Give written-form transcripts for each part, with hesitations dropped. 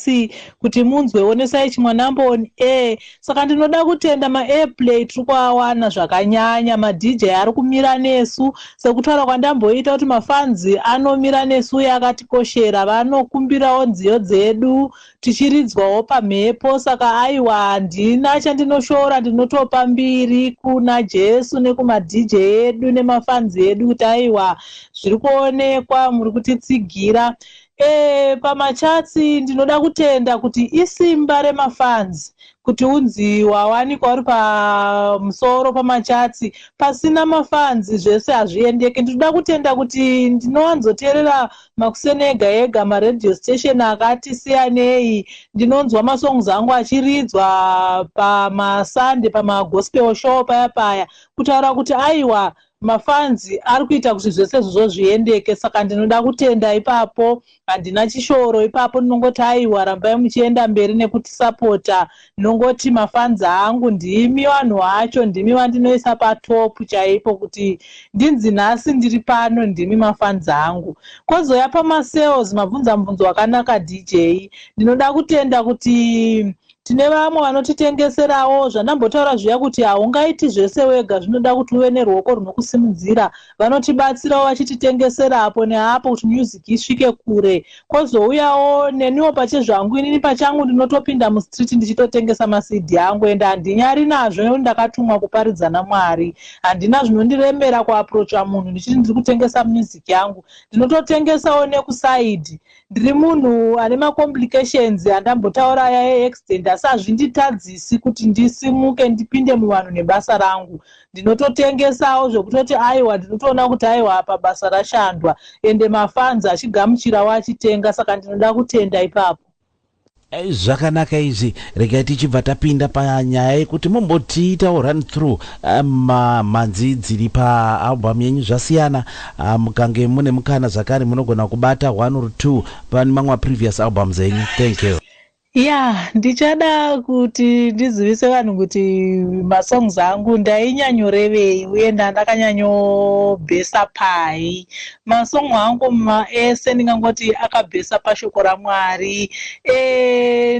nhasi kuti munzwe Onesai Chimwanambo on air. Saka ndinoda kutenda maairplay tiri kuawana zvakanyanya, maDJ ari kumira nesu, sekutaura kwandamboita kuti mafanzi anomira nesu uye akatikoshera, vanokumbirawo nziyo dzedu tichiridzwawo pamhepo. Saka aiwa, handina chandinoshora, ndinotopa mbiri kuna Jesu nekumaDJ edu nemafanzi edu kuti aiwa, zviri kuonekwa, muri kutitsigira. Pamacharts ndinoda kutenda kuti isimba remafanzi kuti unzi wawanikwa uri pamusoro pamacharts. Pasina mafanzi zvese hazviendeke. Ndinoda kutenda kuti ndinowanzoteerera makuseni ega ega maradio station akati siyanei. Ndinonzwa masongs angu achiridzwa pamasande pamagospel show paya paya, kutaura kuti aiwa, mafanzi ari kuita kuti zvese izvozvo zviendeke. Saka ndinoda kutenda ipapo, handina chishoro ipapo. Ndinongoti aiwa, rambai muchienda mberi nekutisapota. Ndinongoti mafanzi angu ndimi vanhu vacho, ndimi vandinoisa patop chaipo kuti ndinzi nhasi ndiri pano, ndimi mafanzi angu. Kwozoya pamasales, mabvunza mubvunzo wakanaka, DJ. Ndinoda kutenda kuti tine vamwe vanotitengeserawo. Zvandambotaura zviya kuti haungaiti zvese wega, zvinoda kuti uve neruoko runokusimudzira. Vanotibatsirawo vachititengesera apo neapo kuti music isvike kure. Kwozouyawo neniwo pachezvangu, inini pachangu ndinotopinda mustreet ndichitotengesa maCD angu, ende handinyari nazvo nekuti ndakatumwa kuparidza naMwari. Handina zvinondiremera kuapproacha munhu ndichiti ndiri kutengesa music yangu. Ndinototengesawo nekuside. Ndiri munhu ane macomplications andambotaura aya eaccident, asi hazvinditadzisi kuti ndisimuke ndipinde muvanhu nebasa rangu. Ndinototengesawo zvekutoti aiwa, ndinotoona kuti aiwa, apa basa rashandwa, ende mafanzi achigamuchirawo achitenga. Saka ndinoda kutenda ipapo. Zvakanaka izvi. Regai tichibva tapinda panyaya yekuti mumbotiitawo run through mhanzi dziri paalbum yenyu zvasiyana. Mukange mune mukana zvakare, munogona kubata one or two pane mamwe maprevious albums enyu. Thank you. Ya, ndichada kuti ndizivise vanhu kuti masongs angu ndainyanyorevei uye ndandakanyanyobhesa pai. Masong angu ese ndingangoti akabhesa pashoko raMwari.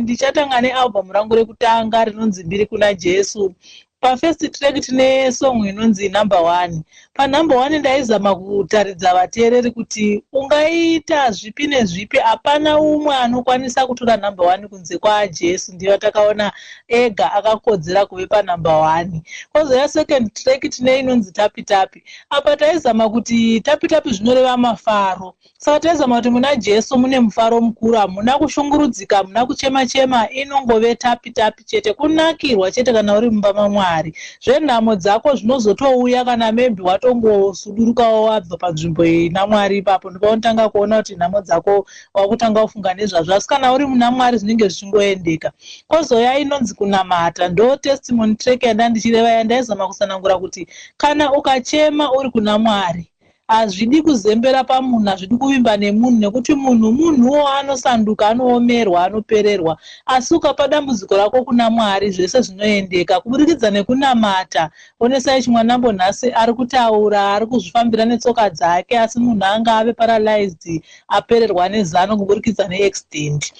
Ndichatanga nealbum rangu rekutanga rinonzi Mbiri Kuna Jesu. Pafirst track tine song inonzi Number One. Panumber one ndaizama kutaridza vateereri kuti ungaita zvipi nezvipi, hapana umwe anokwanisa kutora number one kunze kwaJesu. Ndiyo takaona ega akakodzera kuve panumber one. Kwozoya second track, tine inonzi Tapi Tapi. Apa taizama kuti tapi tapi zvinoreva mafaro. Saka taizama kuti muna Jesu mune mufaro mukuru, hamuna kushungurudzika, hamuna kuchema chema, inongove tapi tapi chete, kunakirwa chete kana uri mumba maMwari. Zvenhamo dzako zvinozotouya kana maybe watongosudurukawo wabva panzvimbo ina Mwari. Ipapo ndipaunotanga kuona kuti nhamo dzako wakutanga kufunga nezvazvo, asi kana uri muna Mwari zvinenge zvichingoendeka. Kwozoya inonzi Kunamata, ndo testimony track yandandichireva, yandaizama kutsanangura kuti kana ukachema uri kuna Mwari, hazvidi kuzembera pamunhu, hazvidi kuvimba nemunhu, nekuti munhu munhuwo, anosanduka, anoomerwa, anopererwa. Asi ukapa dambudziko rako kuna Mwari, zvese zvinoendeka kuburikidza nekunamata. Onesai Chimwanambo nhasi ari kutaura, ari kuzvifambira netsoka dzake, asi munhu anga ave paralyzed, apererwa nezano kuburikidza neaccident,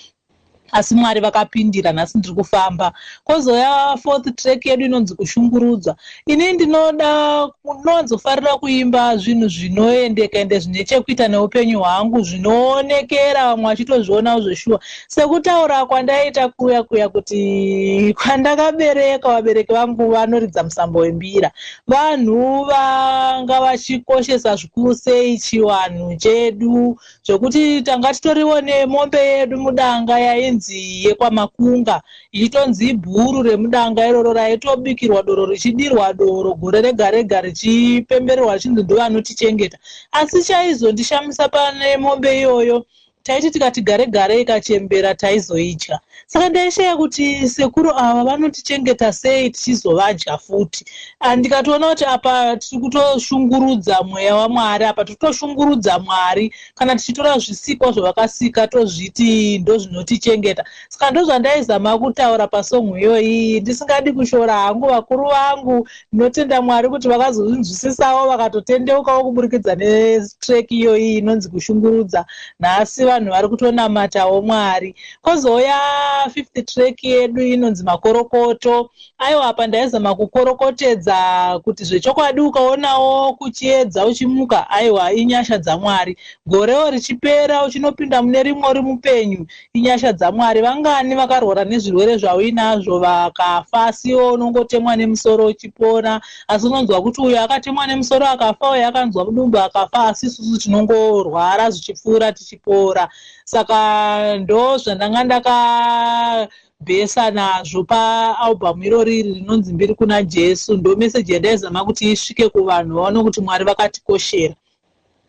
asi Mwari vakapindira, nhasi ndiri kufamba. Kwozoya fourth track yedu inonzi Kushungurudzwa. Ini ndinoda, ndinowanzofarira kuimba zvinhu zvinoendeka ende zvine chekuita neupenyu hwangu, zvinoonekera vamwe vachitozvionawo zveshuwa, sekutaura kwandaita kuya kuya kuti kwandakabereka vabereki vangu vanoridza musambo wembira. Vanhu vanga vachikoshesa zvikuru sei chivanhu chedu, zvekuti tanga titoriwo nemombe yedu mudanga yainzi yekwaMakunga, ichitonzi ibhuru remudanga iroro, raitobikirwa doro, richidirwa doro gore rega rega, richipembererwa, richinzi ndovanotichengeta. Asi chaizondishamisa pane mombe iyoyo, taiti tikati gare gare ikachembera taizoidya. Saka ndaishaya kuti sekuru ava vanotichengeta sei tichizovadya futi. Ndikatoona kuti apa tiri kutoshungurudza mweya waMwari, apa tiri kutoshungurudza Mwari kana tichitora zvisikwa zvavakasika tozviti ndozvinotichengeta. Saka ndozvandaizama kutaura pasongu iyoyi, ndisingadi kushora hangu vakuru vangu. Ndinotenda Mwari kuti vakazozvinzwisisawo, vakatotendeukawo kuburikidza netrack iyoyi inonzi "Kushungurudza". Nhasi vanhu vari kutonamatawo Mwari. Kozouya fifth track yedu inonzi "Makorokoto". Aiwa, apa ndaizama kukorokotedza kuti zvechokwadi ukaonawo kuchiedza uchimuka, aiwa, inyasha dzaMwari. Gorewo richipera uchinopinda mune rimwe uri mupenyu, inyasha dzaMwari. Vangani vakarwara nezvirwere zvauinazvo vakafa, asiwo unongotemwa nemusoro uchipona, asi unonzwa kuti uyo akatemwa nemusoro akafa, uyo akanzwa mudumbu akafa, asi isusu tinongorwara zvichipfuura tichipora. Saka ndo zvandanga ndakabhesa nazvo paalbum irori iri rinonzi "Mbiri Kuna Jesu". Ndo meseji yandaizama kuti isvike kuvanhu, vaone kuti Mwari vakatikoshera.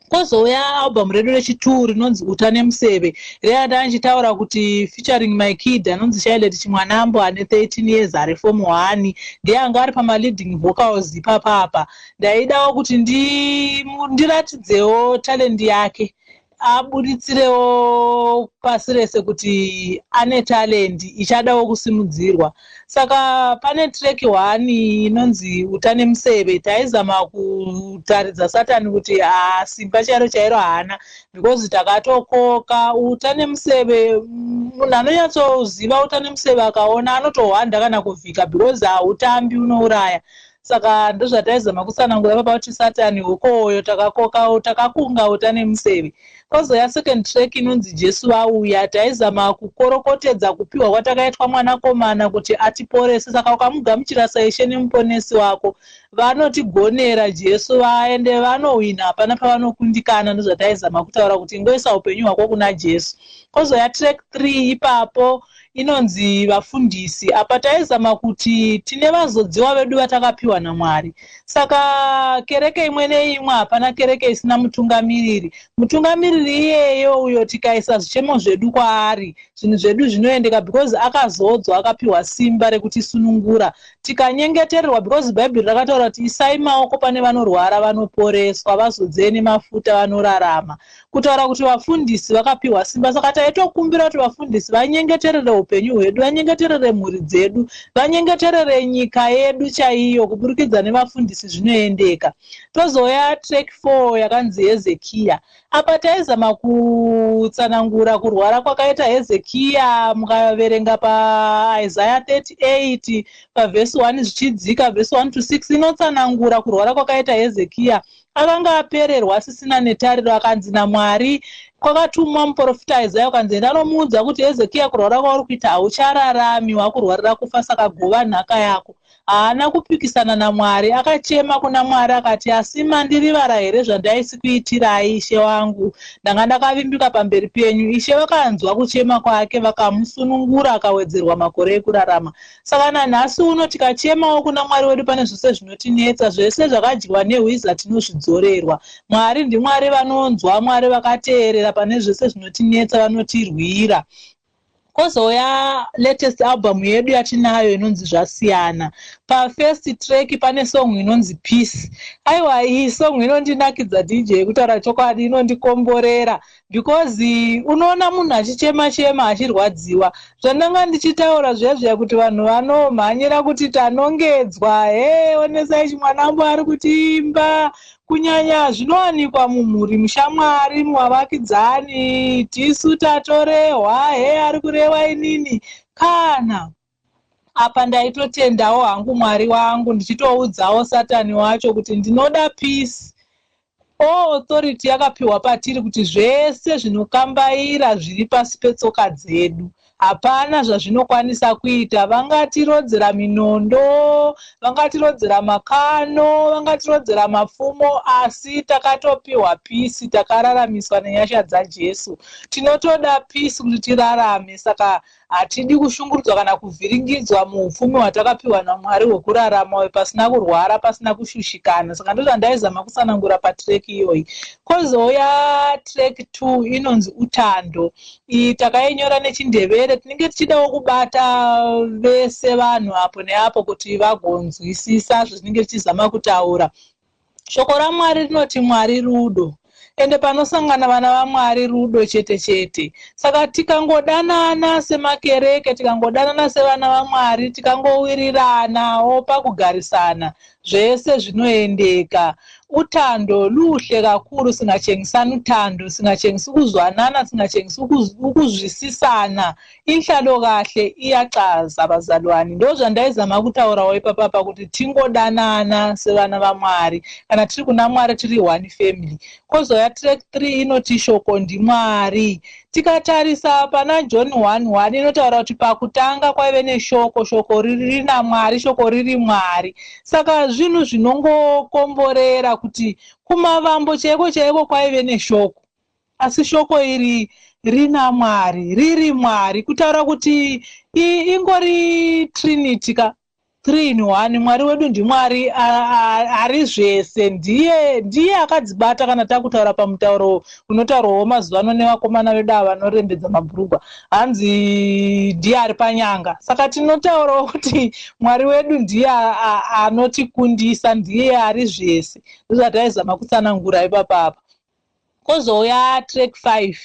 Kwozouya album redu rechi2 rinonzi "Uta Nemuseve", reya ndandichitaura kuti featuring my kid anonzi Shailet Chimwanambo, ane 13 years, ari form 1, ndiye anga ari pamaleading vocals ipapapa. Ndaidawo kuti ndiratidzewo talent yake, aburitsirewo pasi rese kuti ane talent ichadawo kusimudzirwa. Saka pane track 1 inonzi "Uta Nemuseve". Taizama kutaridza Satani kuti simba chairo chairo haana, because takatokoka uta nemuseve. Munhu anonyatsoziva uta nemuseve akaona anotohwanda kana kuvhika, because hautambi, unouraya. Saka ndozvataizama kutsanangura papa kuti Satani hukoyo, takakoka, takakunga uta nemuseve. Kwozoya second track inonzi "Jesu Vauya". Taizama kukorokotedza kupiwa kwatakaitwa mwanakomana kuti atiporese. Saka ukamugamuchira saIshe nemuponesi wako, vanotigonera Jesu, vaende vanohwina, hapana pavanokundikana. Ndozvataizama kutaura kuti ingoisa upenyu hwako kuna Jesu. Kwozoya track 3 ipapo inonzi "Vafundisi". Apa taizama kuti tine vazodziwa vedu vatakapiwa naMwari. Saka kereke imwe neimwe, hapana kereke isina mutungamiriri. Mutungamiriri iyeyo uyo, tikaisa zvichemo zvedu kwaari, zvinhu zvedu zvinoendeka, because akazodzwa, akapiwa simba rekutisunungura. Tikanyengetererwa, because Bhaibheri rakataura kuti isai maoko pane vanorwara vanoporeswa, vazodzei nemafuta vanorarama. Kutaura kuti vafundisi vakapiwa simba. Saka taitokumbira kuti vafundisi vanyengeterere upenyu hwedu, vanyengeterere mhuri dzedu, vanyengeterere nyika yedu chaiyo. Kuburikidza nevafundisi zvinoendeka. Tozoya track 4 yakanzi "Hezekiya". Apa taizama kutsanangura kurwara kwakaita Hezekiya. Mukaverenga paIsaya 38 pavhesi 1 zvichidzika, vhesi 1 to 6, inotsanangura kurwara kwakaita Hezekiya. Akanga apererwa, asisina netariro. Akanzi naMwari, kwakatumwa muprofita Isaya, ukanzi enda nomuudza kuti Hezekiya, kurwara kwauri kuita hauchararami, wakurwarira kufa, saka gova nhaka yako. Haana kupikisana naMwari, akachema kuna Mwari akati, "Asi mandirivara here zvandaisi kuitirai, Ishe wangu? Ndanga ndakavimbika pamberi penyu." Ishe vakanzwa kuchema kwake, vakamusunungura, akawedzerwa makore ekurarama. Saka nanhasi uno tikachemawo kuna Mwari wedu pane zvose zvinotinetsa, zvese zvakadyiwa nehwiza tinozvidzorerwa. Mwari ndiMwari vanonzwa, Mwari vakateerera pane zvese zvinotinetsa, vanotirwira. Kwozouya latest album yedu yatinayo inonzi "Zvasiyana". Pafirst track pane song inonzi "Peace". Aiwa, iyi song inondinakidza, DJ, kutaura chokwadi inondikomborera, because unoona munhu achichema chema achirwadziwa. Zvandanga ndichitaura zviya zviya kuti vanhu vanomhanyira kuti tanongedzwa, he, onesai chimwanambo ari kutiimba. Kunyanya zvinowanikwa mumhuri, mushamwari, muvavakidzani, tisu tatorehwa, he, ari kurewa inini. Kana apa ndaitotendawo hangu Mwari wangu, ndichitoudzawo Satani wacho kuti ndinoda peace. All authority yakapiwa patiri kuti zvese zvinokambaira zviri pasi petsoka dzedu, hapana zvazvinokwanisa kuita. Vangatirodzera minondo, vangatirodzera makano, vangatirodzera mapfumo, asi takatopiwa peace, takararamiswa nenyasha dzaJesu. Tinotoda peace kuti tirarame. Saka hatidi kushungurudzwa kana kuvhiringidzwa muupfumi hwatakapiwa naMwari hwekurarama pasina kurwara, pasina kushushikana. Saka ndozvandaizama kutsanangura patrack iyoyi. Kwozouya track 2 inonzi "Utando". Iyi takainyora nechiNdebele. chete. Tinenge tichidawo kubata vese vanhu apo neapo kuti vagonzwisisa zvatinenge tichizama kutaura. Shoko raMwari rinoti Mwari rudo, ende panosangana vana vaMwari rudo chete chete. Saka tikangodanana semakereke, tikangodanana sevana vaMwari, tikangowiriranawo pakugarisana, zvese zvinoendeka. Uthando luhle kakhulu, singatshengisana uthando, singatshengisa ukuzwanana, singatshengisa ukuzwisisana, inhlalo kahle iyaxaza bazalwane. Ndo zvandaizama kutaurawo ipapapa kuti tingodanana sevana vaMwari. Kana tiri kuna Mwari tiri one family. Kozouya track 3 inoti Shoko ndiMwari. Tikatarisa pana John 1:1, inotaura kuti pakutanga kwaive neshoko, shoko riri naMwari, shoko riri Mwari. Saka zvinhu zvinongokomborera kuti kumavambo chaiko chaiko kwaive neshoko, asi shoko iri rina Mwari, riri Mwari. Kutaura kuti ingori trinity ka, 3 in 1. Mwari wedu ndiMwari ari zvese, ndiye akadzibata. Kana takutaura pamutauro unotaurwawo mazuva ano nevakomana vedu ava vanorembedza mabhurugwa, hanzi ndiye ari panyanga. Saka tinotaurawo kuti Mwari wedu ndiye anotikundisa, ndiye ari zvese. Ndozvataizama kutsanangura ipapapa. Kozouya track 5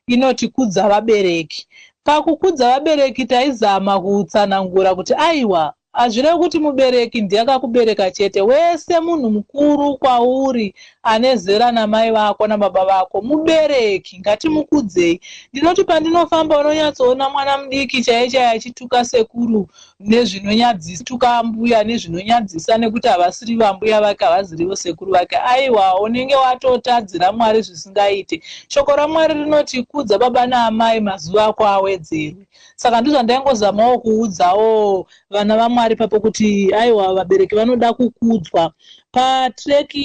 inoti Kudza Vabereki. Pakukudza vabereki taizama kutsanangura kuti aiwa, hazvirevi kuti mubereki ndiye akakubereka chete. Wese munhu mukuru kwauri ane zera namai vako nababa vako mubereki, ngatimukudzei. Ndinoti pandinofamba unonyatsoona mwana mudiki chaiye chaiye achituka sekuru nezvinonyadzisa, tuka mbuya nezvinonyadzisa, nekuti havasiri vambuya vake, havazirivo sekuru vake. Aiwa, unenge watotadzira Mwari zvisingaite. Shoko raMwari rinoti kudza baba naamai, mazuva ako awedzerwe. Saka ndizvandaingozamawo kuudzawo vana vaMwari papo kuti aiwa, vabereki vanoda kukudzwa. Patrack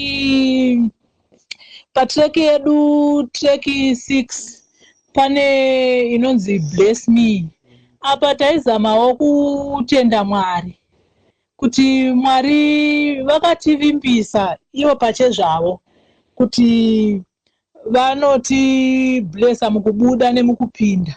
yedu, track 6, pane inonzi Bless Me. Apa taizamawo kutenda Mwari kuti Mwari vakativimbisa ivo pachezvavo kuti vanotiblessa mukubuda nemukupinda.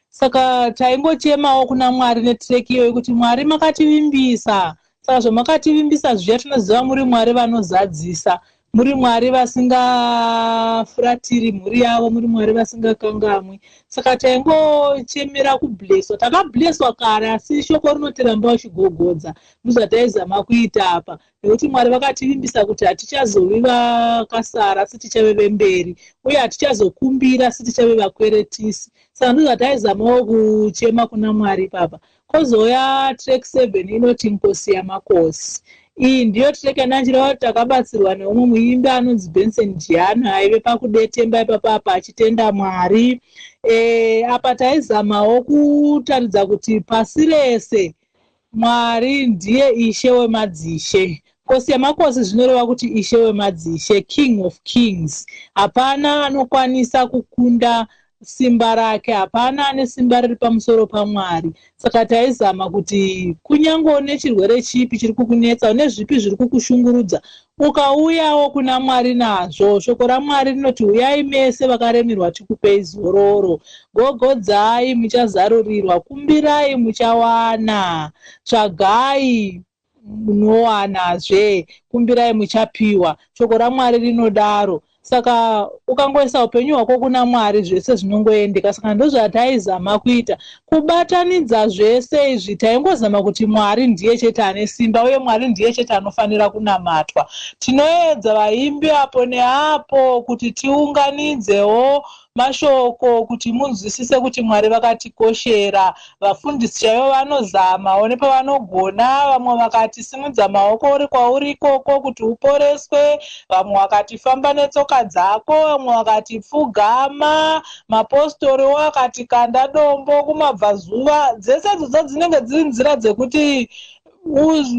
Saka taingochemawo kuna Mwari netrack iyoyo kuti Mwari makativimbisa, saka zvamakativimbisa zviya tinoziva muri Mwari vanozadzisa, muri Mwari vasingafuratiri mhuri yavo, muri Mwari vasingakangamwi. Saka taingochemera kublesswa. Takablesswa kare, asi shoko rinoti ramba uchigogodza. Ndozvataizama kuita apa, nekuti Mwari vakativimbisa kuti hatichazovi vakasara, asi tichave vemberi, uye hatichazokumbira, asi tichave vakweretisi. Saka ndozvataizamawo kuchema kuna Mwari ipapa. Kozouya track 7 inoti Nkosi Yamakosi. Iyi ndiyo track yandanchireva kuti takabatsirwa neumwe muimbi anonzi Benson Jiano, aive pakudetemba ipapapa achitenda Mwari. Apa taizamawo kutaridza kuti pasi rese Mwari ndiye Ishe wemadzishe. Nkosi Yamakosi zvinoreva kuti Ishe wemadzishe, King of Kings. Hapana anokwanisa kukunda simba rake, hapana ane simba riri pamusoro paMwari. Saka taizama kuti kunyange une chirwere chipi chiri kukunetsa, une zvipi zviri kukushungurudza, ukauyawo kuna Mwari nazvo, shoko raMwari rinoti uyai mese vakaremerwa, tikupei zororo. Gogodzai, muchazarurirwa. Kumbirai, muchawana. Tsvagai, munowanazve. Kumbirai, muchapiwa. Shoko raMwari rinodaro. Saka ukangoisa upenyu hwako kuna Mwari, zvese zvinongoendeka. Saka ndozvataizama kuita, kubatanidza zvese izvi. Taingozama kuti Mwari ndiye chete ane simba, uye Mwari ndiye chete anofanira kunamatwa. Tinoedza vaimbi apo neapo kuti tiunganidzewo mashoko kuti munzwisise kuti Mwari vakatikoshera. Vafundisi chaivo vanozamawo nepavanogona. Vamwe vakati simudza maoko uri kwauri ikoko kuti uporeswe, vamwe vakati famba netsoka dzako, vamwe vakati pfugama, mapostoriwo akati kanda dombo kumabvazuva. Dzese idzodzo dzinenge dziri nzira dzekuti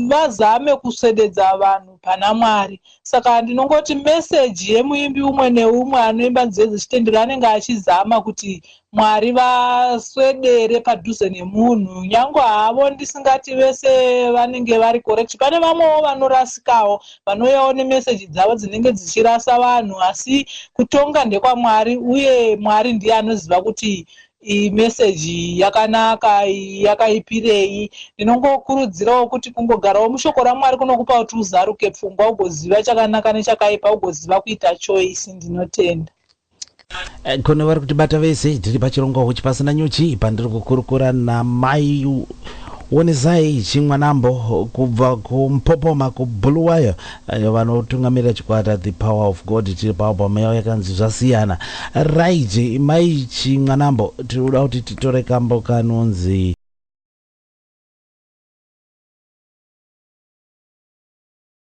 vazame kuswededza vanhu pana Mwari. Saka ndinongoti meseji yemuimbi umwe neumwe anoimba nziyo dzechitendero anenge achizama kuti Mwari vaswedere padhuze nemunhu. Nyange havo ndisingati vese vanenge vari correct, pane vamwewo vanorasikawo, vanouyawo nemeseji dzavo dzinenge dzichirasa vanhu, asi kutonga ndekwaMwari, uye Mwari ndiye anoziva kuti Iyi meseji yakanaka, iyi yakaipirei. Ndinongokurudzirawo kuti kungogarawo mushoko raMwari kunokupa kuti uzaruke pfungwa, ugoziva chakanaka nechakaipa, ugoziva kuita choice. Ndinotenda. Kune vari kutibata vese, tiri pachirongwa Huchi Pasina Nyuchi, pandiri kukurukura namai Wonesai Chimwanambo kubva kuMpopoma kuBulawayo, vanotungamirira chikwata The Power of God. Tiri paalbum yavo yakanzi Zvasiyana. Right, mai Chimwanambo, tiri kuda kuti titore kambo kanonzi